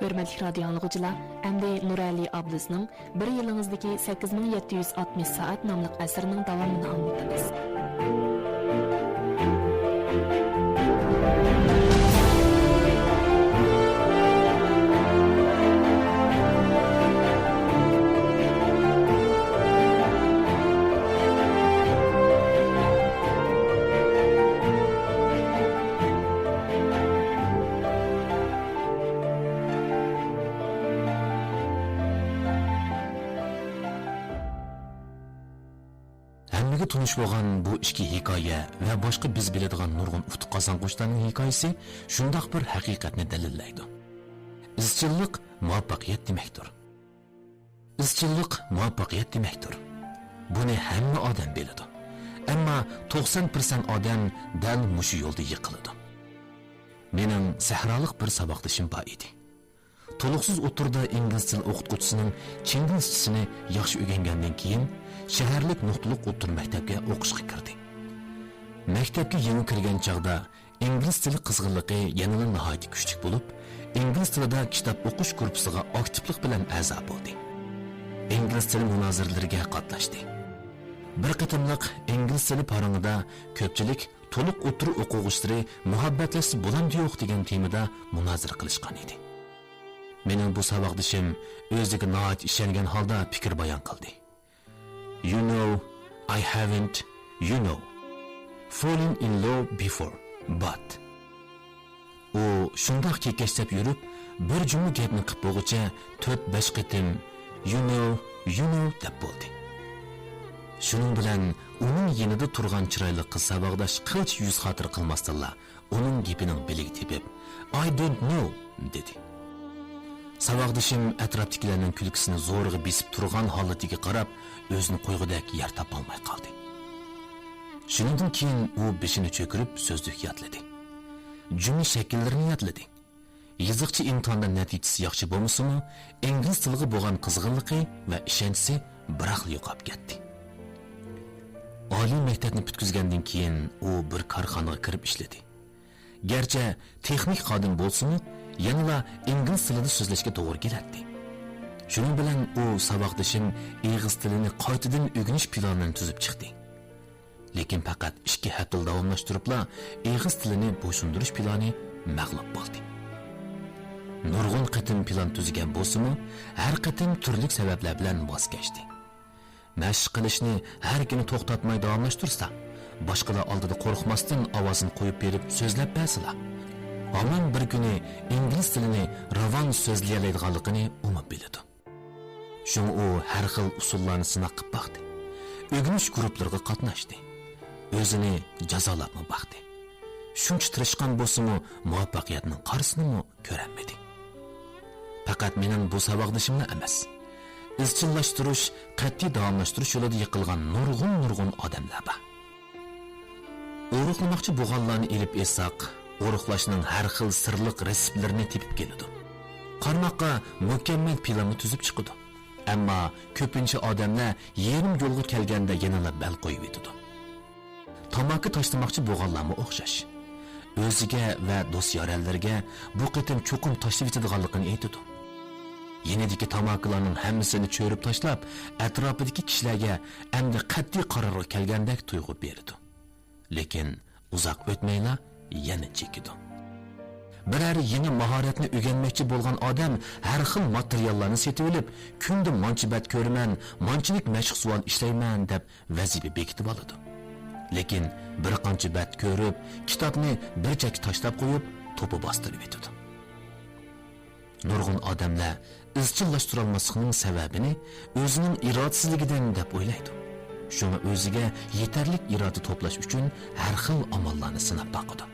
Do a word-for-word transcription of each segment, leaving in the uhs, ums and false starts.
ھۆرمەتلىك رادىيو ئاڭلىغۇچىلار، ئەمدى نۇرئەلى ئابلىزنىڭ بىر يىلىڭىزدىكى سەككىز مىڭ يەتتە يۈز ئاتمىش سائەت ناملىق ئەسىرىنىڭ داۋامىنى ئاڭلىتىمىز. ھەممىگە تونۇش بولغان بۇ ئىككى ھېكايە ۋە باشقا بىز بىلىدىغان نۇرغۇن ئۇتۇق قازانغۇچىلارنىڭ ھېكايىسى شۇنداق بىر ھەقىقەتنى دەلىللەيدۇ. ئىزچىللىق مۇۋەپپەقىيەت دېمەكتۇر. ئىزچىللىق مۇۋەپپەقىيەت دېمەكتۇر. بۇنى ھەممە ئادەم بىلىدۇ. ئەمما توقسان پىرسەنت ئادەم دەل مۇشۇ يولدا يىقىلىدۇ. مېنىڭ سەھرالىق بىر ساۋاقدىشىم بار ئىدى. تولۇقسىز ئوتتۇرىدا ئىنگلىز تىلى ئوقۇتقۇچىسىنىڭ چىڭگىزچىسىنى ياخشى ئۆگەنگەندىن كېيىن، شەھەرلىك نۇقتىلىق ئوتتۇرا مەكتەپكە ئوقۇشقا كىردى. مەكتەپكە يېڭى كىرگەن چاغدا ئىنگلىز تىلى قىزغىنلىقى يەنىلا ناھايىتى كۈچلۈك بولۇپ، ئىنگلىز تىلىدا كىتاب ئوقۇش گۇرۇپپىسىغا ئاكتىپلىق بىلەن ئەزا بولدى. ئىنگلىز تىلى مۇنازىرىلىرىگە قاتناشتى. بىر قېتىملىق ئىنگلىز تىلى پارىڭىدا كۆپچىلىك تولۇق ئوتتۇرا ئوقۇغۇچىلىرى مۇھەببەتلەشسە بولامدۇ يوق دېگەن تېمىدا مۇنازىرە قىلىشقان ئىدى. مېنىڭ بۇ ساۋاقدىشىم ئۆزىگە ناھايىتى ئىشەنگەن ھالدا پىكىر بايان قىلدى. You know, I haven't, you know, fallen in love before, but. ئۇ شۇنداق كېكەچلەپ يۈرۈپ، بىر جۈملە گەپنى قىپ بولغۇچە تۆت-بەش قېتىم You know, you know دەپ بولدى. شۇنىڭ بىلەن ئۇنىڭ يېنىدا تۇرغان چىرايلىق قىز ساۋاقداش قىلچە يۈز خاتىرە قىلماستىنلا، ئۇنىڭ گېپىنىڭ بىلىگە تېپىپ، I don't know دېدى. ساۋاقدىشىم ئەتراپتىكىلەرنىڭ كۈلكىسىنى زورىغا بېسىپ تۇرغان ھالىتىگە قاراپ، ئۆزىنى قويغۇدەك يەر تاپالماي قالدى. شۇنىڭدىن كېيىن ئۇ بېشىنى چۆكۈرۈپ سۆزلۈك يادلىدى. جۈملە شەكىللىرىنى يادلىدى. يېزىقچە ئىمتىھاندا نەتىجىسى ياخشى بولمىسىمۇ، ئىنگلىز تىلىغا بولغان قىزغىنلىقى ۋە ئىشەنچىسى بىراقلا يوقاپ كەتتى. ئالىي مەكتەپنى پۈتكۈزگەندىن كېيىن ئۇ بىر كارخانىغا كىرىپ ئىشلىدى. گەرچە تېخنىك خادىم بولسىمۇ، يەنىلا ئىنگلىز تىلىدا سۆزلەشكە توغرا كېلەتتى. شۇنىڭ بىلەن ئۇ ساۋاقدىشىم ئېغىز تىلىنى قايتىدىن ئۆگىنىش پىلانىنى تۈزۈپ چىقتى. لېكىن پەقەت ئىككى ھەپتىلا داۋاملاشتۇرۇپلا، ئېغىز تىلىنى بويسۇندۇرۇش پىلانى مەغلۇپ بولدى. نۇرغۇن قېتىم پىلان تۈزگەن بولسىمۇ، ھەر قېتىم تۈرلۈك سەۋەبلەر بىلەن ۋاز كەچتى. مەشىق قىلىشنى ھەر كۈنى توختاتماي داۋاملاشتۇرسا، باشقىلار ئالدىدا قورقماستىن ئاۋازىنى قويۇپ بېرىپ سۆزلەپ بەرسىلا، ھامان بىر كۈنى ئىنگلىز تىلىنى راۋان سۆزلىيەلەيدىغانلىقىنى ئۇمۇ بىلىدۇ. شۇڭا ئۇ ھەر خىل ئۇسۇللارنى سىناق قىلىپ باقتى. ئۆگىنىش گۇرۇپپىلىرىغا قاتناشتى. ئۆزىنى جازالاپمۇ باقتى. شۇنچە تىرىشقان بولسىمۇ، مۇۋەپپەقىيەتنىڭ قارىسىنىمۇ كۆرەلمىدى. پەقەت مېنىڭ بۇ ساۋاقدىشىملا ئەمەس. ئىزچىللاشتۇرۇش، قەتئىي داۋاملاشتۇرۇش يولىدا يىقىلغان نۇرغۇن-نۇرغۇن ئادەملەر بار. ئورۇقلىماقچى بولغانلارنى ئېلىپ ئېيتساق، ئورۇقلاشنىڭ ھەر خىل سىرلىق رېتسېپلىرىنى تېپىپ كېلىدۇ. قارىماققا مۇكەممەل پىلانمۇ تۈزۈپ چىقىدۇ. ئەمما كۆپىنچە ئادەملەر يېرىم يولغا كەلگەندە يەنىلا بەل قويۇۋېتىدۇ. تاماكا تاشلىماقچى بولغانلارمۇ ئوخشاش. ئۆزىگە ۋە دوست-يارەنلىرىگە بۇ قېتىم چوقۇم تاشلىۋېتىدىغانلىقىنى ئېيتىدۇ. يېنىدىكى تاماكىلارنىڭ ھەممىسىنى چۆرۈپ تاشلاپ، ئەتراپىدىكى كىشىلەرگە ئەمدى قەتئىي قارارغا كەلگەندەك تۇيغۇ بېرىدۇ. لېكىن ئۇزاق ئۆتمەيلا يەنە چېكىدۇ. بىرەر يېڭى ماھارەتنى ئۆگەنمەكچى بولغان ئادەم ھەر خىل ماتېرىياللارنى سېتىۋېلىپ، كۈندە مانچە بەت كۆرىمەن، مانچىلىك مەشىق سوئال ئىشلەيمەن دەپ ۋەزىپە بېكىتىۋالىدۇ. لېكىن بىر قانچە بەت كۆرۈپ، كىتابنى بىر چەتكە تاشلاپ قويۇپ، توپا باستۇرۇۋېتىدۇ. نۇرغۇن ئادەملەر ئىزچىللاشتۇرالماسلىقنىڭ سەۋەبىنى ئۆزىنىڭ ئىرادىسىزلىكىدىن دەپ ئويلايدۇ. شۇڭا ئۆزىگە يېتەرلىك ئىرادە توپلاش ئۈچۈن ھەر خىل ئاماللارنى سىناپ باقىدۇ.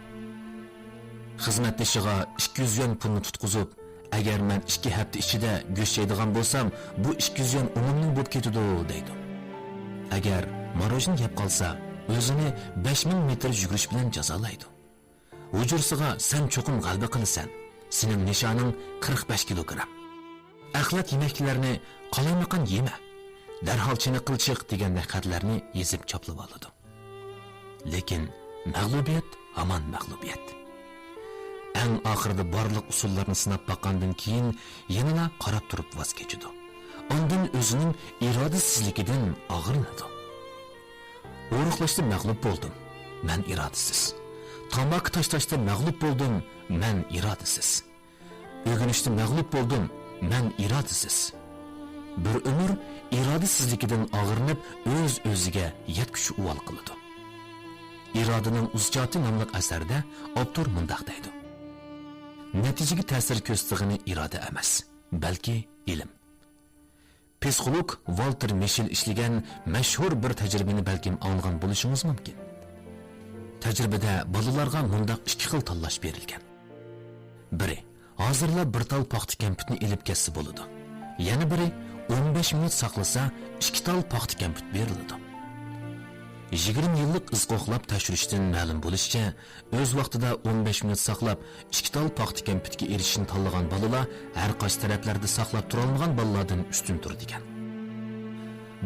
خىزمەتدىشىغا ئىككى يۈز يۈەن پۇلنى تۇتقۇزۇپ، «ئەگەر مەن ئىككى ھەپتە ئىچىدە گۆش يەيدىغان بولسام، بۇ ئىككى يۈز يۈەن ئومۇمنىڭ بولۇپ كېتىدۇ» دەيدۇ. ئەگەر ماروژنا يەپ قالسا، ئۆزىنى بەش مىڭ مېتىر يۈگۈرۈش بىلەن جازالايدۇ. ھۇجرىسىغا «سەن چوقۇم غەلىبە قىلىسەن، سېنىڭ نىشانىڭ قىرىق بەش كىلوگرام. ئەخلەت يېمەكلىكلەرنى قالايمىقان يېمە، دەرھال چېنىققىلى چىق» دېگەندەك خەتلەرنى يېزىپ چاپلىۋالىدۇ. لېكىن مەغلۇبىيەت ھامان مەغلۇبىيەت. ئەڭ ئاخىرىدا بارلىق ئۇسۇللارنى سىناپ باققاندىن كېيىن، يەنىلا قاراپ تۇرۇپ ۋاز كېچىدۇ. ئاندىن ئۆزىنىڭ ئىرادىسىزلىكىدىن ئاغرىنىدۇ. ئورۇقلاشتا مەغلۇپ بولدۇم، مەن ئىرادىسىز. تاماكا تاشلاشتا مەغلۇپ بولدۇم، مەن ئىرادىسىز. ئۆگىنىشتە مەغلۇپ بولدۇم، مەن ئىرادىسىز. بىر ئۆمۈر ئىرادىسىزلىكىدىن ئاغرىنىپ، ئۆز-ئۆزىگە يەتكۈچە ئۇۋال قىلىدۇ. ئىرادىنىڭ ئۇزچاتى ناملىق ئەسەردە ئاپتور مۇنداق دەيدۇ: نەتىجىگە تەسىر كۆرسىتىدىغىنى ئىرادە ئەمەس، بەلكى ئىلىم. پسىخولوگ ۋالتېر مىشېل ئىشلىگەن مەشھۇر بىر تەجرىبىنى بەلكىم ئاڭلىغان بولۇشىڭىز مۇمكىن. تەجرىبىدە بالىلارغا مۇنداق ئىككى خىل تاللاش بېرىلگەن. بىرى، ھازىرلا بىر تال پاختا كەمپۈتنى ئېلىپ كەتسە بولىدۇ. يەنە بىرى، ئون بەش مىنۇت ساقلىسا، ئىككى تال پاختا كەمپۈت بېرىلىدۇ. يىگىرمە يىللىق ئىز قوغلاپ تەكشۈرۈشتىن مەلۇم بولۇشىچە، ئۆز ۋاقتىدا ئون بەش مىنۇت ساقلاپ، ئىككى تال پاختا كەمپۈتكە ئېرىشىشنى تاللىغان بالىلار ھەر قايسى تەرەپلەردە ساقلاپ تۇرالمىغان بالىلاردىن ئۈستۈن تۇرىدىكەن.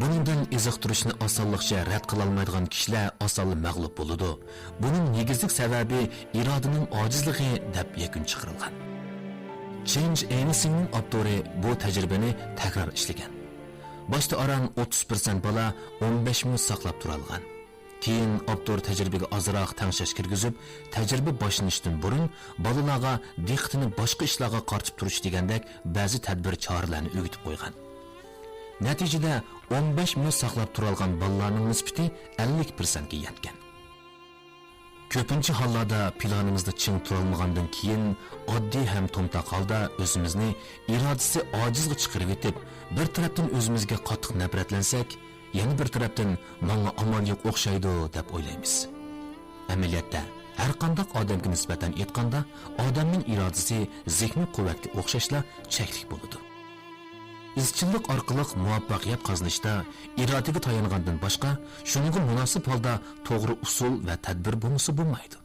بۇنىڭدىن ئېزىقتۇرۇشنى ئاسانلىقچە رەت قىلالمايدىغان كىشىلەر ئاسانلا مەغلۇپ بولىدۇ. بۇنىڭ نېگىزلىك سەۋەبى ئىرادىنىڭ ئاجىزلىقى، دەپ يەكۈن چىقىرىلغان. چېنج ئېنىسىڭنىڭ ئاپتورى بۇ تەجرىبىنى تەكرار ئىشلىگەن. باشتا ئاران ئوتتۇز پىرسەنت بالا ئون بەش مىنۇت ساقلاپ تۇرالىغان. كېيىن ئاپتور تەجرىبىگە ئازراق تەڭشەش كىرگۈزۈپ، تەجرىبە باشلىنىشتىن بۇرۇن بالىلارغا دىققىتىنى باشقا ئىشلارغا قارىتىپ تۇرۇش دېگەندەك بەزى تەدبىر چارىلەرنى ئۆگىتىپ قويغان. نەتىجىدە، ئون بەش مىنۇت ساقلاپ تۇرالىغان بالىلارنىڭ نىسبىتى ئەللىك پىرسەنتكە يەتكەن. كۆپىنچە ھاللاردا پىلانىمىزدا چىڭ تۇرالمىغاندىن كېيىن، ئاددىي ھەم تومتاق ھالدا ئۆزىمىزنى ئىرادىسى ئاجىزغا چىقىرىۋېتىپ، بىر تەرەپتىن ئۆزىمىزگە قاتتىق نەپرەتلەنسەك، يەنە بىر تەرەپتىن، ماڭا ئامال يوق ئوخشايدۇ، دەپ ئويلايمىز. ئەمەلىيەتتە، ھەرقانداق ئادەمگە نىسبەتەن ئېيتقاندا، ئادەمنىڭ ئىرادىسى زېھنىي قۇۋۋەتكە ئوخشاشلا چەكلىك بولىدۇ. ئىزچىللىق ئارقىلىق مۇۋەپپەقىيەت قازىنىشتا ئىرادىگە تايانغاندىن باشقا، شۇنىڭغا مۇناسىپ ھالدا توغرا ئۇسۇل ۋە تەدبىر بولمىسا بولمايدۇ.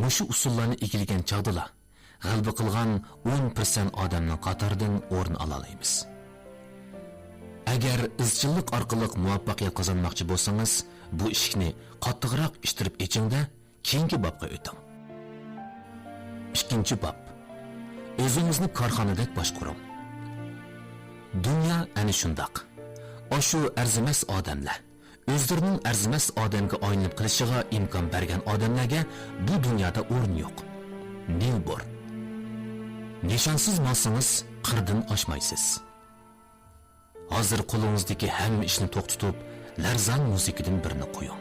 مۇشۇ ئۇسۇللارنى ئىگىلىگەن چاغدىلا، غەلىبە قىلغان ئون پىرسەنت ئادەمنىڭ قاتارىدىن ئورۇن ئالالايمىز. ئەگەر ئىزچىللىق ئارقىلىق مۇۋەپپەقىيەت قازانماقچى بولسىڭىز، بۇ ئىشىكنى قاتتىقراق ئىتتىرىپ ئېچىڭ-دە، كېيىنكى بابقا ئۆتۈڭ. ئىككىنچى باب. ئۆزىڭىزنى كارخانىدەك باشقۇرۇڭ. دۇنيا ئەنە شۇنداق. ئاشۇ ئەرزىمەس ئادەملەر، ئۆزلىرىنىڭ ئەرزىمەس ئادەمگە ئايلىنىپ قېلىشىغا ئىمكان بەرگەن ئادەملەرگە بۇ دۇنيادا ئورۇن يوق. نىل بور. نىشانسىز ماڭسىڭىز، قىردىن ئاشمايسىز. ھازىر قولىڭىزدىكى ھەممە ئىشنى توختىتىپ، لەرزان مۇزىكىدىن بىرنى قويۇڭ.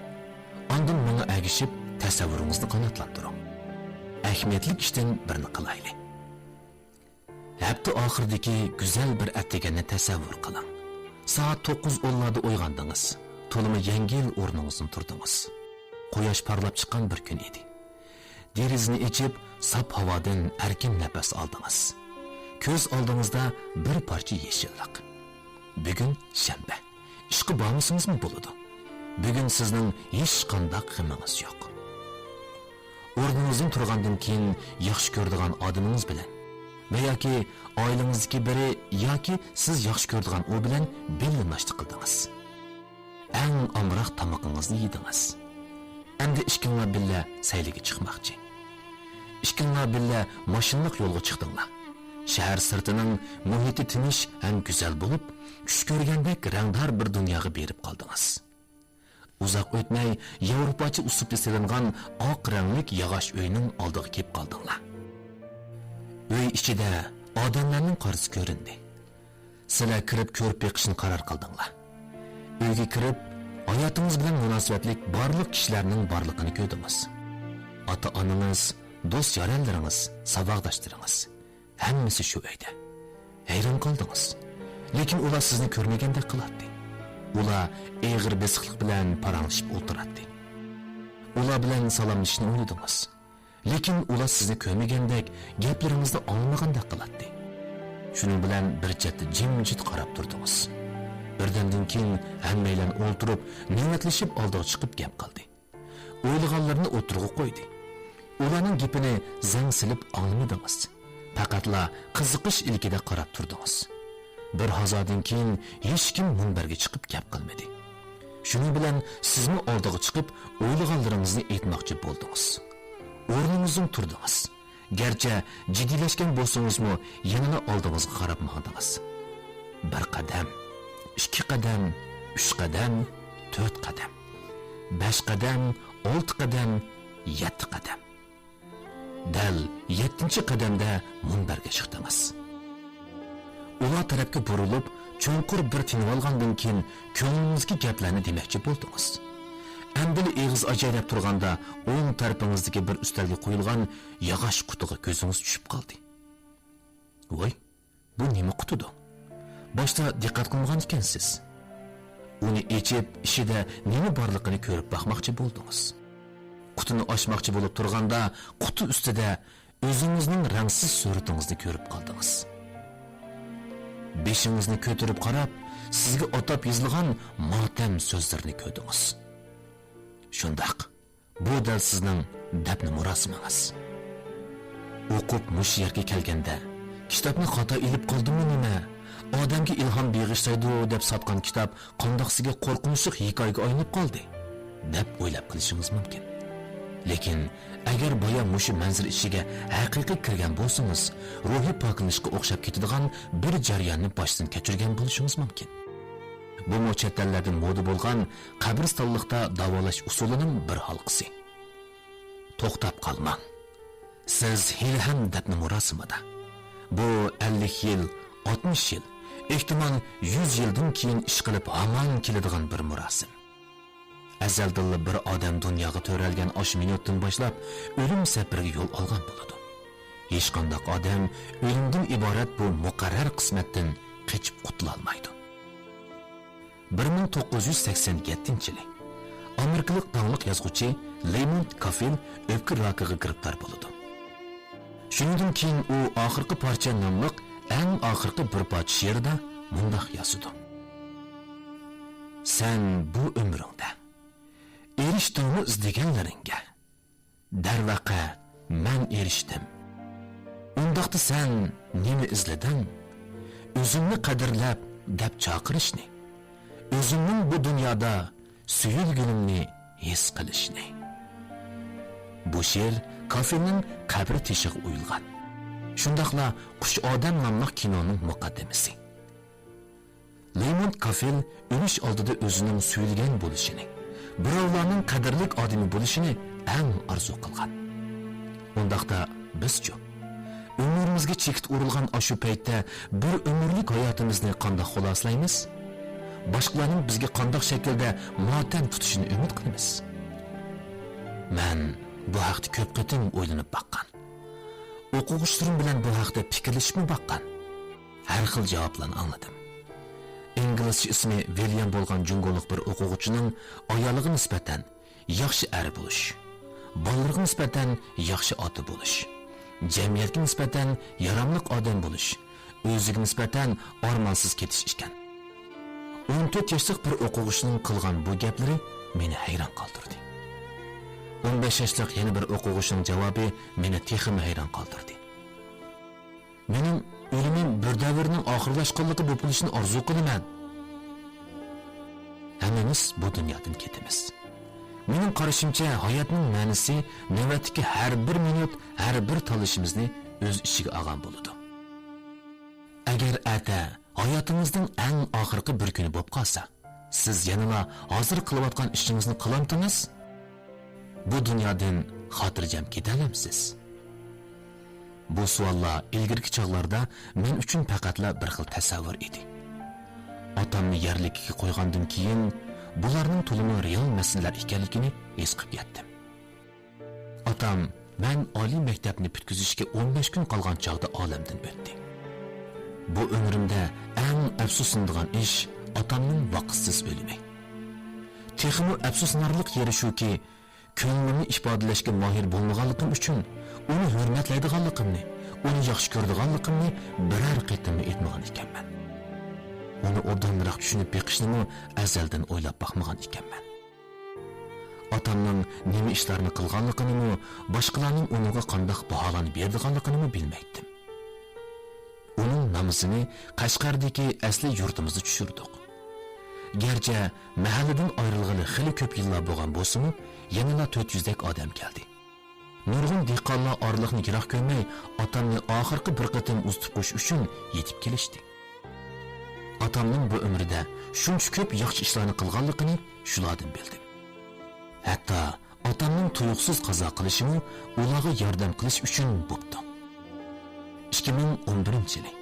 ئاندىن ماڭا ئەگىشىپ، تەسەۋۋۇرىڭىزنى قاناتلاندۇرۇڭ. ئەھمىيەتلىك ئىشتىن بىرنى قىلايلى. ھەپتە ئاخىرىدىكى گۈزەل بىر ئەتىگەننى تەسەۋۋۇر قىلىڭ. سائەت توققۇز ئونلاردا ئويغاندىڭىز. تولىمۇ يەڭگىل ئورنىڭىزدىن تۇردىڭىز. قۇياش پارلاپ چىققان بىر كۈن ئىدى. دېرىزىنى ئېچىپ، ساپ ھاۋادىن ئەركىن نەپەس ئالدىڭىز. كۆز ئالدىڭىزدا بىر پارچە يېشىللىق. بۈگۈن شەنبە. ئىشقا بارمىسىڭىزمۇ بولىدۇ. بۈگۈن سىزنىڭ ھېچقانداق غېمىڭىز يوق. ئورنىڭىزدىن تۇرغاندىن كېيىن ياخشى كۆرىدىغان ئادىمىڭىز بىلەن ۋە ياكى ئائىلىڭىزدىكى بىرى ياكى سىز ياخشى كۆرىدىغان ئۇ بىلەن بىللە ناشتا قىلدىڭىز. ئەڭ ئامراق تامىقىڭىزنى يېدىڭىز. ئەمدى ئىككىڭلار بىللە سەيلىگە چىقماقچى. ئىككىڭلار بىللە ماشىنىلىق يولغا چىقتىڭلار. شەھەر سىرتىنىڭ مۇھىتى تىنچ ھەم گۈزەل بولۇپ، چۈش كۆرگەندەك رەڭدار بىر دۇنياغا بېرىپ قالدىڭىز. ئۇزاق ئۆتمەي، ياۋروپاچە ئۇسلۇبتا سېلىنغان ئاق رەڭلىك ياغاچ ئۆينىڭ ئالدىغا كېلىپ قالدىڭلار. ئۆي ئىچىدە ئادەملەرنىڭ قارىسى كۆرۈندى. سىلەر كىرىپ كۆرۈپ بېقىشنى قارار قىلدىڭلار. ئۆيگە كىرىپ، ھاياتىڭىز بىلەن مۇناسىۋەتلىك بارلىق كىشىلەرنىڭ بارلىقىنى كۆردىڭىز. ئاتا-ئانىڭىز، دوست-يارەنلىرىڭىز، ساۋاقداشلىرىڭىز. ھەممىسى شۇ ئۆيدە. ھەيران قالدىڭىز. لېكىن ئۇلار سىزنى كۆرمىگەندەك قىلاتتى. ئۇلار ئېغىر بېسىقلىق بىلەن پاراڭلىشىپ ئولتۇراتتى. ئۇلار بىلەن سالاملىشىشنى ئويلىدىڭىز. لېكىن ئۇلار سىزنى كۆرمىگەندەك، گەپلىرىڭىزنى ئاڭلىمىغاندەك قىلاتتى. شۇنىڭ بىلەن بىر چەتتە جىمجىت قاراپ تۇردىڭىز. بىردەمدىن كېيىن ھەممەيلەن ئولتۇرۇپ، نۆۋەتلىشىپ ئالدىغا چىقىپ گەپ قىلدى. ئويلىغانلىرىنى ئوتتۇرىغا قويدى. ئۇلارنىڭ گېپىنى زەڭ سېلىپ ئاڭلىمىدىڭىز. پەقەتلا قىزىقىش ئىلكىدە قاراپ تۇردىڭىز. بىر ھازادىن كېيىن ھېچكىم مۇنبەرگە چىقىپ گەپ قىلمىدى. شۇنىڭ بىلەن سىزمۇ ئالدىغا چىقىپ ئويلىغانلىرىڭىزنى ئېيتماقچى بولدىڭىز. ئورنىڭىزدىن تۇردىڭىز. گەرچە جىددىيلەشكەن بولسىڭىزمۇ، يەنىلا ئالدىڭىزغا قاراپ ماڭدىڭىز. بىر قەدەم، ئىككى قەدەم، ئۈچ قەدەم، تۆت قەدەم. بەش قەدەم، ئالتە قەدەم، يەتتە قەدەم. دەل يەتتىنچى قەدەمدە مۇنبەرگە چىقتىڭىز. ئۇلار تەرەپكە بۇرۇلۇپ، چوڭقۇر بىر تىنىۋالغاندىن كېيىن، كۆڭلىڭىزدىكى گەپلەرنى دېمەكچى بولدىڭىز. ئەمدىلا ئېغىز ئاچاي دەپ تۇرغاندا، ئوڭ تەرىپىڭىزدىكى بىر ئۈستەلگە قويۇلغان ياغاچ قۇتىغا كۆزىڭىز چۈشۈپ قالدى. ۋاي، بۇ نېمە قۇتىدۇ؟ باشتا دىققەت قىلمىغان ئىكەنسىز. ئۇنى ئېچىپ، ئىچىدە نېمە بارلىقىنى كۆرۈپ باقماقچى بولدىڭىز. قۇتىنى ئاچماقچى بولۇپ تۇرغاندا، قۇتى ئۈستىدە ئۆزىڭىزنىڭ رەڭسىز سۈرىتىڭىزنى كۆرۈپ قالدىڭىز. بېشىڭىزنى كۆتۈرۈپ قاراپ، سىزگە ئاتاپ يېزىلغان ماتەم سۆزلىرىنى كۆردىڭىز. شۇنداق، بۇ دەل سىزنىڭ دەپنە مۇراسىمىڭىز. ئوقۇپ مۇشۇ يەرگە كەلگەندە، كىتابنى خاتا ئېلىپ قالدىممۇ نېمە؟ ئادەمگە ئىلھام بېغىشلايدۇ دەپ ساتقان كىتاب قانداق سىزگە قورقۇنچلۇق ھېكايىگە ئايلىنىپ قالدى؟ دەپ ئويلاپ قېلىشىڭىز مۇمكىن. لېكىن، ئەگەر بايا مۇشۇ مەنزىرە ئىچىگە ھەقىقىي كىرگەن بولسىڭىز، روھىي پاكلىنىشقا ئوخشاپ كېتىدىغان بىر جەرياننى باشتىن كەچۈرگەن بولۇشىڭىز مۇمكىن. بۇمۇ چەت ئەللەردە مودا بولغان قەبرىستانلىقتا داۋالاش ئۇسۇلىنىڭ بىر ھالقىسى. توختاپ قالماڭ. سىز ھېلىھەم دەپنە مۇراسىمىدا. بۇ ئەللىك يىل، ئاتمىش يىل، ئېھتىمال يۈز يىلدىن كېيىن ئىشقىلىپ ھامان كېلىدىغان بىر مۇراسىم. ئەزەلدىنلا بىر ئادەم دۇنياغا تۆرەلگەن ئاشۇ مىنۇتتىن باشلاپ ئۆلۈم سەپىرىگە يول ئالغان بولىدۇ. ھېچقانداق ئادەم ئۆلۈمدىن ئىبارەت بۇ مۇقەررەر قىسمەتتىن قېچىپ قۇتۇلالمايدۇ. بىر مىڭ توققۇز يۈز سەكسەن يەتتىنچى يىلى ئامېرىكىلىق داڭلىق يازغۇچى لېيمونت كافىل ئۆپكە راكىغا گىرىپتار بولىدۇ. شۇنىڭدىن كېيىن ئۇ ئاخىرقى پارچە ناملىق ئەڭ ئاخىرقى بىر پارچە شېئىرىدا مۇنداق يازىدۇ: سەن بۇ ئۆمرۈڭدە ئېرىشتىڭمۇ ئىزدىگەنلىرىڭگە؟ دەرۋەقە، مەن ئېرىشتىم. ئۇنداقتا سەن نېمە ئىزلىدىڭ؟ ئۆزۈمنى قەدىرلەپ دەپ چاقىرىشنى، ئۆزۈمنىڭ بۇ دۇنيادا سۆيۈلگىنىمنى ھېس قىلىشنى. بۇ شېئىر كافىلنىڭ قەبرە تېشىغا ئويۇلغان. شۇنداقلا قۇش ئادەم ناملىق كىنونىڭ مۇقەددىمىسى. لېيمونت كافىل ئۆلۈش ئالدىدا ئۆزىنىڭ سۆيۈلگەن بولۇشىنى، بىراۋلارنىڭ قەدىرلىك ئادىمى بولۇشىنى ئەڭ ئارزۇ قىلغان. ئۇنداقتا بىزچۇ؟ ئۆمرىمىزگە چېكىت ئۇرۇلغان ئاشۇ پەيتتە بىر ئۆمۈرلۈك ھاياتىمىزنى قانداق خۇلاسىلايمىز؟ باشقىلارنىڭ بىزگە قانداق شەكىلدە ماتەم تۇتۇشىنى ئۈمىد قىلىمىز؟ مەن بۇ ھەقتە كۆپ قېتىم ئويلىنىپ باققان. ئوقۇغۇچىلىرىم بىلەن بۇ ھەقتە پىكىرلىشىپمۇ باققان. ھەر خىل جاۋابلارنى ئاڭلىدىم. ئىنگلىزچە ئىسمى ۋىليام بولغان جۇڭگولۇق بىر ئوقۇغۇچىنىڭ ئايالىغا نىسبەتەن ياخشى ئەر بولۇش، بالىلىرىغا نىسبەتەن ياخشى ئاتا بولۇش، جەمئىيەتكە نىسبەتەن ياراملىق ئادەم بولۇش، ئۆزىگە نىسبەتەن ئارمانسىز كېتىش ئىكەن. ئون تۆت ياشلىق بىر ئوقۇغۇچىنىڭ قىلغان بۇ گەپلىرى مېنى ھەيران قالدۇردى. ئون بەش ياشلىق يەنە بىر ئوقۇغۇچىنىڭ جاۋابى مېنى تېخىمۇ ھەيران قالدۇردى. مېنىڭ ئۆلۈمۈم بىر دەۋرنىڭ ئاخىرلاشقانلىقى بولۇپ قېلىشىنى ئارزۇ قىلىمەن. ھەممىمىز بۇ دۇنيادىن كېتىمىز. مېنىڭ قارىشىمچە، ھاياتنىڭ مەنىسى نۆۋەتتىكى ھەر بىر مىنۇت، ھەر بىر تاللىشىمىزنى ئۆز ئىچىگە ئالغان بولىدۇ. ئەگەر ئەتە ھاياتىڭىزنىڭ ئەڭ ئاخىرقى بىر كۈنى بولۇپ قالسا، سىز يەنىلا ھازىر قىلىۋاتقان ئىشىڭىزنى قىلامتىڭىز؟ بۇ دۇنيادىن خاتىرجەم كېتەلەمسىز؟ بۇ سوئاللار ئىلگىرىكى چاغلاردا مەن ئۈچۈن پەقەتلا بىر خىل تەسەۋۋۇر ئىدى. ئاتامنى يەرلىككە قويغاندىن كېيىن، بۇلارنىڭ تولىمۇ رېئال مەسىلىلەر ئىكەنلىكىنى ھېس قىلىپ يەتتىم. ئاتام مەن ئالىي مەكتەپنى پۈتكۈزۈشكە ئون بەش كۈن قالغان چاغدا ئالەمدىن ئۆتتى. بۇ ئۆمرۈمدە ئەڭ ئەپسۇسلىنىدىغان ئىش ئاتامنىڭ ۋاقىتسىز ئۆلۈمى. تېخىمۇ ئەپسۇسلىنارلىق يېرى شۇكى، كۆڭلۈمنى ئىپادىلەشكە ماھىر بولمىغانلىقىم ئۈچۈن ئۇنى ھۆرمەتلەيدىغانلىقىمنى، ئۇنى ياخشى كۆرىدىغانلىقىمنى بىرەر قېتىممۇ ئېيتمىغان ئىكەنمەن. ئۇنى ئوبدانراق چۈشىنىپ بېقىشنىمۇ ئەزەلدىن ئويلاپ باقمىغان ئىكەنمەن. ئاتامنىڭ نېمە ئىشلارنى قىلغانلىقىنىمۇ، باشقىلارنىڭ ئۇنىڭغا قانداق باھالارنى بېرىدىغانلىقىنىمۇ بىلمەيتتىم. ئۇنىڭ نامىزىنى قەشقەردىكى ئەسلى يۇرتىمىزدا چۈشۈردۇق. گەرچە مەھەللىدىن ئايرىلغىلى خېلى كۆپ يىللار بولغان بولسىمۇ، يەنىلا تۆت يۈزدەك ئادەم كەلدى. نۇرغۇن دېھقانلار ئارىلىقنى يىراق كۆرمەي، ئاتامنى ئاخىرقى بىر قېتىم ئۇزىتىپ قويۇش ئۈچۈن يېتىپ كېلىشتى. ئاتامنىڭ بۇ ئۆمرىدە شۇنچە كۆپ ياخشى ئىشلارنى قىلغانلىقىنى شۇلاردىن بىلدىم. ھەتتا ئاتامنىڭ تۇيۇقسىز قازا قىلىشىمۇ ئۇلارغا ياردەم قىلىش ئۈچۈن بوپتۇ. ئىككى مىڭ ئون بىرىنچى يىلى،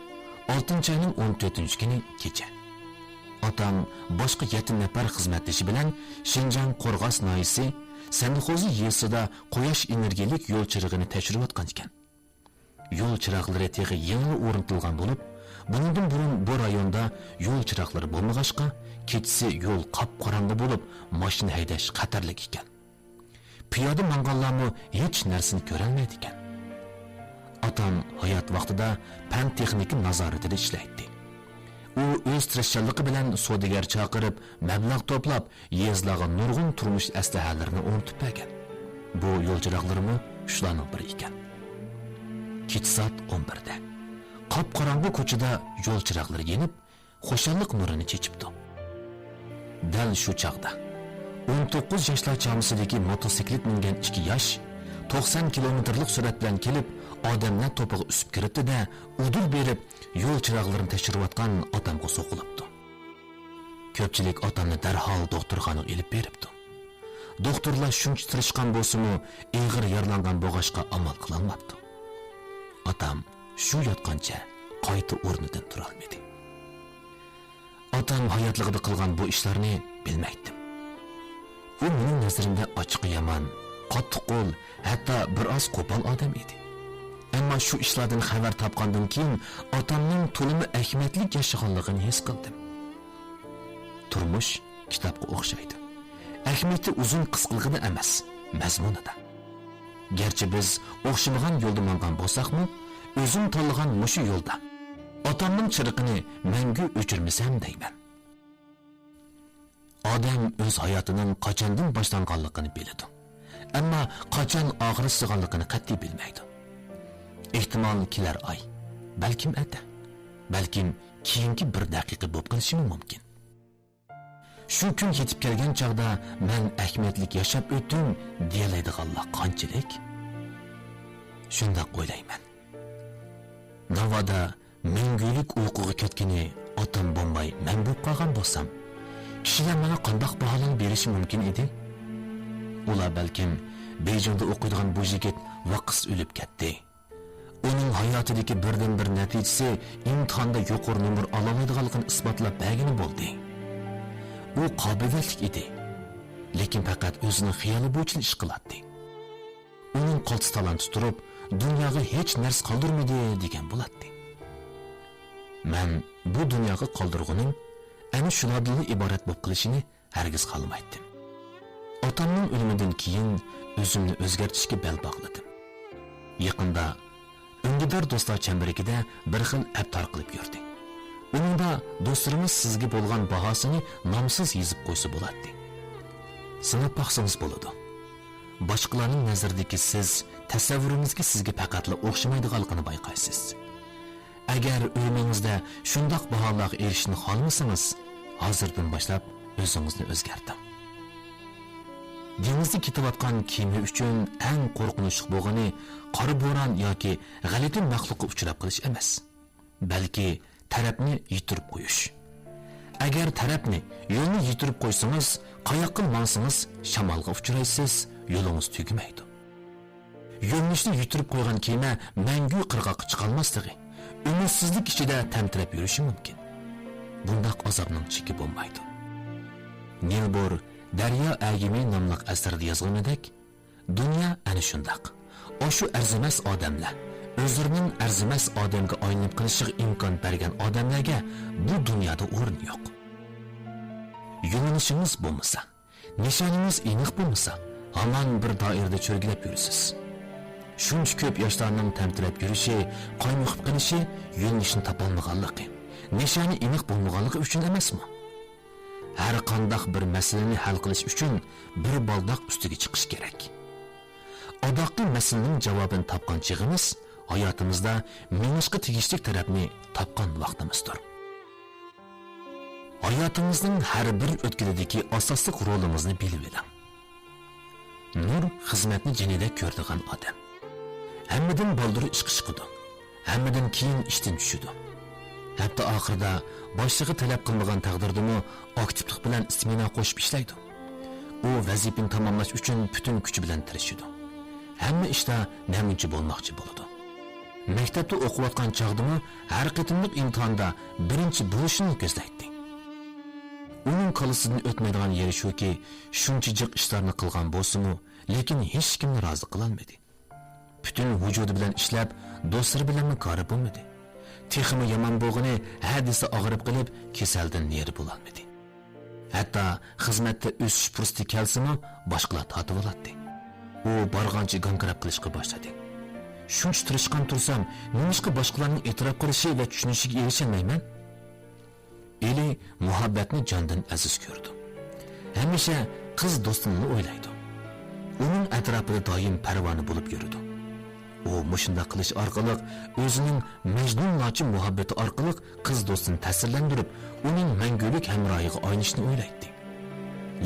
ئالتىنچى ئاينىڭ ئون تۆتىنچى كۈنى كېچە. ئاتام باشقا يەتتە نەپەر خىزمەتدىشى بىلەن شىنجاڭ قورغاس ناھىيەسى سەندىخوزى يېزىسىدا قۇياش ئېنېرگىيەلىك يول چىرىغىنى تەكشۈرۈۋاتقان ئىكەن. يول چىراغلىرى تېخى يېڭىلا ئورنىتىلغان بولۇپ، بۇنىڭدىن بۇرۇن بۇ رايوندا يول چىراغلىرى بولمىغاچقا، كېچىسى يول قاپقاراڭغۇ بولۇپ، ماشىنا ھەيدەش خەتەرلىك ئىكەن. پىيادە ماڭغانلارمۇ ھېچ نەرسىنى كۆرەلمەيدىكەن. ئاتام ھايات ۋاقتىدا پەن تېخنىكا نازارىتىدە ئىشلەيتتى. ئۇ ئۆز تىرىشچانلىقى بىلەن سودىگەر چاقىرىپ، مەبلەغ توپلاپ، يېزىلارغا نۇرغۇن تۇرمۇش ئەسلىھەلىرىنى ئورنىتىپ بەرگەن. بۇ يول چىراغلىرىمۇ شۇلارنىڭ بىرى ئىكەن. كېچە سائەت ئون بىردە قاپقاراڭغۇ كوچىدا يول چىراغلىرى يېنىپ، خۇشاللىق نۇرىنى چېچىپتۇ. دەل شۇ چاغدا ئون توققۇز ياشلار چامىسىدىكى موتوسىكلىت مىنگەن ئىككى ياش توقسان كىلومېتىرلىق سۈرئەت بىلەن كېلىپ، ئادەملەر توپىغا ئۈسۈپ كىرىپتۇ-دە، ئۇدۇل بېرىپ، يول چىراغلىرىنى تەكشۈرۈۋاتقان ئاتامغا سوقۇلۇپتۇ. كۆپچىلىك ئاتامنى دەرھال دوختۇرخانىغا ئېلىپ بېرىپتۇ. دوختۇرلار شۇنچە تىرىشقان بولسىمۇ، ئېغىر يارىلانغان بولغاچقا ئامال قىلالماپتۇ. ئاتام شۇ ياتقانچە قايتا ئورنىدىن تۇرالمىدى. ئاتام ھاياتلىقىدا قىلغان بۇ ئىشلارنى بىلمەيتتىم. ئۇ مېنىڭ نەزىرىمدە ئاچچىقى يامان، قاتتىققول، ھەتتا بىر ئاز قوپال ئادەم ئىدى. ئەمما شۇ ئىشلاردىن خەۋەر تاپقاندىن كېيىن، ئاتامنىڭ تولىمۇ ئەھمىيەتلىك ياشىغانلىقىنى ھېس قىلدىم. تۇرمۇش كىتابقا ئوخشايدۇ. ئەھمىيىتى ئۇزۇن قىسقىلىقىدا ئەمەس، مەزمۇنىدا. گەرچە بىز ئوخشىمىغان يولدا ماڭغان بولساقمۇ، ئۆزۈم تاللىغان مۇشۇ يولدا ئاتامنىڭ چىرىقىنى مەڭگۈ ئۆچۈرمىسەم دەيمەن. ئادەم ئۆز ھاياتىنىڭ قاچاندىن باشلانغانلىقىنى بىلىدۇ. ئەمما قاچان ئاخىرلىشىدىغانلىقىنى قەتئىي بىلمەيدۇ. ئېھتىمال كېلەر ئاي، بەلكىم ئەتە، بەلكىم كېيىنكى بىر دەقىقە بولۇپ قېلىشىمۇ مۇمكىن. شۇ كۈن يېتىپ كەلگەن چاغدا مەن ئەھمىيەتلىك ياشاپ ئۆتتۈم دېيەلەيدىغانلار قانچىلىك؟ شۇنداق ئويلايمەن. ناۋادا مەڭگۈلۈك ئۇيقۇغا كەتكىنى ئاتام بولماي مەن بولۇپ قالغان بولسام، كىشىلەر ماڭا قانداق باھالارنى بېرىشى مۇمكىن ئىدى؟ ئۇلار بەلكىم، بېيجىڭدا ئوقۇيدىغان بۇ يىگىت ۋاقىتسىز ئۆلۈپ كەتتى. ئۇنىڭ ھاياتىدىكى بىردىنبىر نەتىجىسى ئىمتىھاندا يۇقىرى نومۇر ئالالايدىغانلىقىنى ئىسپاتلاپ بەرگىنى بولدى. ئۇ قابىلىيەتلىك ئىدى، لېكىن پەقەت ئۆزىنىڭ خىيالى بويىچە ئىش قىلاتتى. ئۇنىڭ قالتىس تالانتى تۇرۇپ، دۇنياغا ھېچ نەرسە قالدۇرمىدى دېگەن بولاتتى. مەن بۇ دۇنياغا قالدۇرغىنىم ئەنە شۇلاردىنلا ئىبارەت بولۇپ قېلىشىنى ھەرگىز خالىمايتتىم. ئاتامنىڭ ئۆلۈمىدىن كېيىن ئۆزۈمنى ئۆزگەرتىشكە بەل باغلىدىم. يېقىندا ئۈندىدار دوستلار چەمبىرىكىدە بىر خىل ئەپ تارقىلىپ يۈردى. ئۇنىڭدا دوستلىرىڭىز سىزگە بولغان باھاسىنى نامسىز يېزىپ قويسا بولاتتى. سىناپ باقسىڭىز بولىدۇ. باشقىلارنىڭ نەزىرىدىكى سىز تەسەۋۋۇرىڭىزگە سىزگە پەقەتلا ئوخشىمايدىغانلىقىنى بايقايسىز. ئەگەر ئۆمرىڭىزدە شۇنداق باھالارغا ئېرىشىشنى خالىمىسىڭىز، ھازىردىن باشلاپ ئۆزىڭىزنى ئۆزگەرتىڭ. دېڭىزدا كېتىۋاتقان كېمە ئۈچۈن ئەڭ قورقۇنچلۇق بولغىنى قارا بوران ياكى غەلىتە مەخلۇققا ئۇچراپ قېلىش ئەمەس، بەلكى تەرەپنى يىتىرىپ قويۇش. ئەگەر تەرەپنى، يولنى يىتىرىپ قويسىڭىز، قاياققىلا ماڭسىڭىز شامالغا ئۇچرايسىز، يولىڭىز تۈگىمەيدۇ. يۆنىلىشنى يىتىرىپ قويغان كېمە مەڭگۈ قىرغاققا چىقالماسلىقى، ئۈمىدسىزلىك ئىچىدە تەمتىرەپ يۈرۈشى مۇمكىن. بۇنداق ئازابنىڭ چېكى بولمايدۇ. نىل بور دەريا ئەگىمى ناملىق ئەسىرىدە يازغىنىدەك، دۇنيا ئەنە شۇنداق. ئاشۇ ئەرزىمەس ئادەملەر، ئۆزلىرىنىڭ ئەرزىمەس ئادەمگە ئايلىنىپ قېلىشىغا ئىمكان بەرگەن ئادەملەرگە بۇ دۇنيادا ئورۇن يوق. يۆنىلىشىڭىز بولمىسا، نىشانىڭىز ئېنىق بولمىسا، ھامان بىر دائىرىدە چۆرگىلەپ يۈرىسىز. شۇنچە كۆپ ياشلارنىڭ تەمتىرەپ يۈرۈشى، قايمۇقۇپ قېلىشى يۆنىلىشنى تاپالمىغانلىقى، نىشانى ئېنىق بولمىغانلىقى ئۈچۈن ئەمەسمۇ؟ ھەر قانداق بىر مەسىلىنى ھەل قىلىش ئۈچۈن بىر بالداق ئۈستىگە چىقىش كېرەك. ئاداققى مەسىلىنىڭ جاۋابىنى تاپقان چېغىمىز ھاياتىمىزدا مېڭىشقا تېگىشلىك تەرەپنى تاپقان ۋاقتىمىزدۇر. ھاياتىڭىزنىڭ ھەر بىر ئۆتكىلىدىكى ئاساسلىق رولىڭىزنى بىلىۋېلىڭ. نۇر خىزمەتنى جېنىدەك كۆرىدىغان ئادەم. ھەممىدىن بالدۇر ئىشقا چىقىدۇ. ھەممىدىن كېيىن ئىشتىن چۈشىدۇ. ھەپتە ئاخىرىدا باشلىقى تەلەپ قىلمىغان تەقدىردىمۇ ئاكتىپلىق بىلەن سمېنا قوشۇپ ئىشلەيدۇ. ئۇ ۋەزىپىنى تاماملاش ئۈچۈن پۈتۈن كۈچى بىلەن تىرىشىدۇ. ھەممە ئىشتا نەمۇنىچە بولماقچى بولىدۇ. مەكتەپتە ئوقۇۋاتقان چاغدىمۇ ھەر قېتىملىق ئىمتىھاندا بىرىنچى بولۇشنى كۆزلەيتتى. ئۇنىڭ كاللىسىدىن ئۆتمەيدىغان يېرى شۇكى، شۇنچە جىق ئىشلارنى قىلغان بولسىمۇ، لېكىن ھېچكىمنى رازى قىلالمىدى. پۈتۈن ۋۇجۇدى بىلەن ئىشلەپ، دوستلىرى بىلەنمۇ كارى بولمىدى. تېخىمۇ يامان بولغىنى، ھە دېسە ئاغرىپ قېلىپ، كېسەلدىن نېرى بولالمىدى. ھەتتا خىزمەتتە ئۆسۈش پۇرسىتى كەلسىمۇ، باشقىلار تارتىۋالاتتى. ئۇ بارغانچە گاڭگىراپ قېلىشقا باشلىدى. شۇنچە تىرىشقان تۇرسام، نېمىشقا باشقىلارنىڭ ئېتىراپ قىلىشى ۋە چۈشىنىشىگە ئېرىشەلمەيمەن؟ ئېلى مۇھەببەتنى جاندىن ئەزىز كۆرىدۇ. ھەمىشە قىز دوستىنىلا ئويلايدۇ. ئۇنىڭ ئەتراپىدا دائىم پەرۋانە بولۇپ يۈرىدۇ. ئۇ مۇشۇنداق قىلىش ئارقىلىق ئۆزىنىڭ مەجنۇنلارچە مۇھەببىتى ئارقىلىق قىز دوستىنى تەسىرلەندۈرۈپ، ئۇنىڭ مەڭگۈلۈك ھەمراھىغا ئايلىنىشنى ئويلايتتى.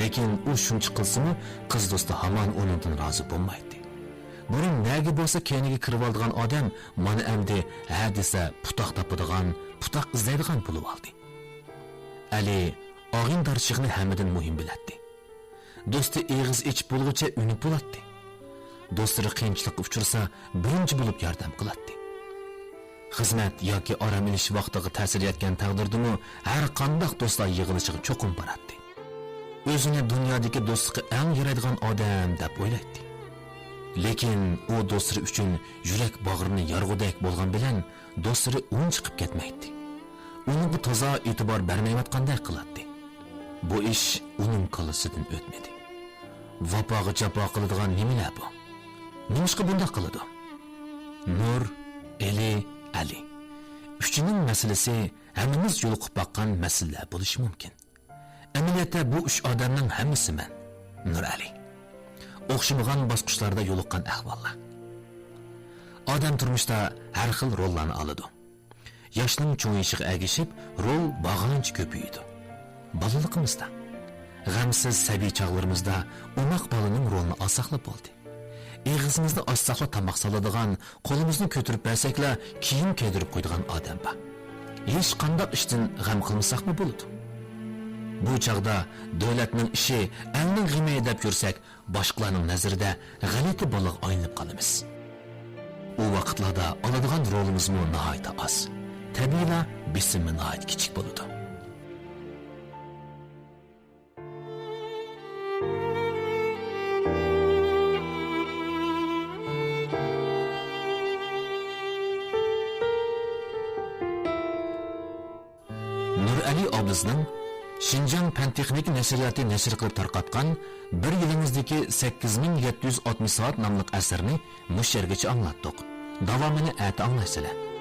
لېكىن ئۇ شۇنچە قىلسىمۇ، قىز دوستى ھامان ئۇنىڭدىن رازى بولمايتتى. بۇرۇن نەگە بولسا كەينىگە كىرىۋالىدىغان ئادەم مانا ئەمدى ھە دېسە پۇتاق تاپىدىغان، پۇتاق ئىزدەيدىغان بولۇۋالدى. ئەلى ئاغىنىدارچىلىقنى ھەممىدىن مۇھىم بىلەتتى. دوستى ئېغىز ئېچىپ بولغۇچە ئۈنۈپ بولاتتى. دوستلىرى قىيىنچىلىققا ئۇچرىسا، بىرىنچى بولۇپ ياردەم قىلاتتى. خىزمەت ياكى ئارام ئېلىش ۋاقتىغا تەسىر يەتكەن تەقدىردىمۇ، ھەر قانداق دوستلار يىغىلىشىغا چوقۇم باراتتى. ئۆزىنى دۇنيادىكى دوستلۇقى ئەڭ يارايدىغان ئادەم دەپ ئويلايتتى. لېكىن ئۇ دوستلىرى ئۈچۈن يۈرەك باغرىنى يارغۇدەك بولغان بىلەن، دوستلىرى ئۇنچە چىقىپ كەتمەيتتى. ئۇنىڭغا تازا ئېتىبار بەرمەيۋاتقاندەك قىلاتتى. بۇ ئىش ئۇنىڭ كاللىسىدىن ئۆتمىدى. ۋاپاغا جاپا قىلىدىغان نېمىلەر بۇ؟ نېمىشقا بۇنداق قىلىدۇ؟ نۇر، ئېلى، ئەلى. ئۈچىنىڭ مەسىلىسى ھەممىمىز يولۇقۇپ باققان مەسىلىلەر بولۇشى مۇمكىن. ئەمەلىيەتتە بۇ ئۈچ ئادەمنىڭ ھەممىسى مەن، نۇرئەلى. ئوخشىمىغان باسقۇچلاردا يولۇققان ئەھۋاللار. ئادەم تۇرمۇشتا ھەر خىل روللارنى ئالىدۇ. ياشنىڭ چوڭىيىشىغا ئەگىشىپ رول بارغانچە كۆپىيىدۇ. بالىلىقىمىزدا، غەمسىز سەبىي چاغلىرىمىزدا ئوماق بالىنىڭ رولىنى ئالساقلا بولدى. ئېغىزىمىزنى ئاچساقلا تاماق سالىدىغان، قولىمىزنى كۆتۈرۈپ بەرسەكلا كىيىم كىيدۈرۈپ قويىدىغان ئادەم بار. ھېچقانداق ئىشتىن غەم قىلمىساقمۇ بولىدۇ. بۇ چاغدا دۆلەتنىڭ ئىشى، ئەلنىڭ غېمى دەپ يۈرسەك، باشقىلارنىڭ نەزىرىدە غەلىتە بالىغا ئايلىنىپ قالىمىز. ئۇ ۋاقىتلاردا ئالىدىغان رولىمىزمۇ ناھايىتى ئاز. تەبىئىيلا بېسىممۇ ناھايىتى كىچىك بولىدۇ. نۇرئەلى ئابلىزنىڭ شىنجاڭ پەن-تېخنىكا نەشرىياتى نەشر قىلىپ تارقاتقان بىر يىلىڭىزدىكى سەككىز مىڭ يەتتە يۈز ئاتمىش سائەت ناملىق ئەسىرىنى مۇشۇ يەرگىچە ئاڭلاتتۇق. داۋامىنى ئەتە ئاڭلايسىلەر.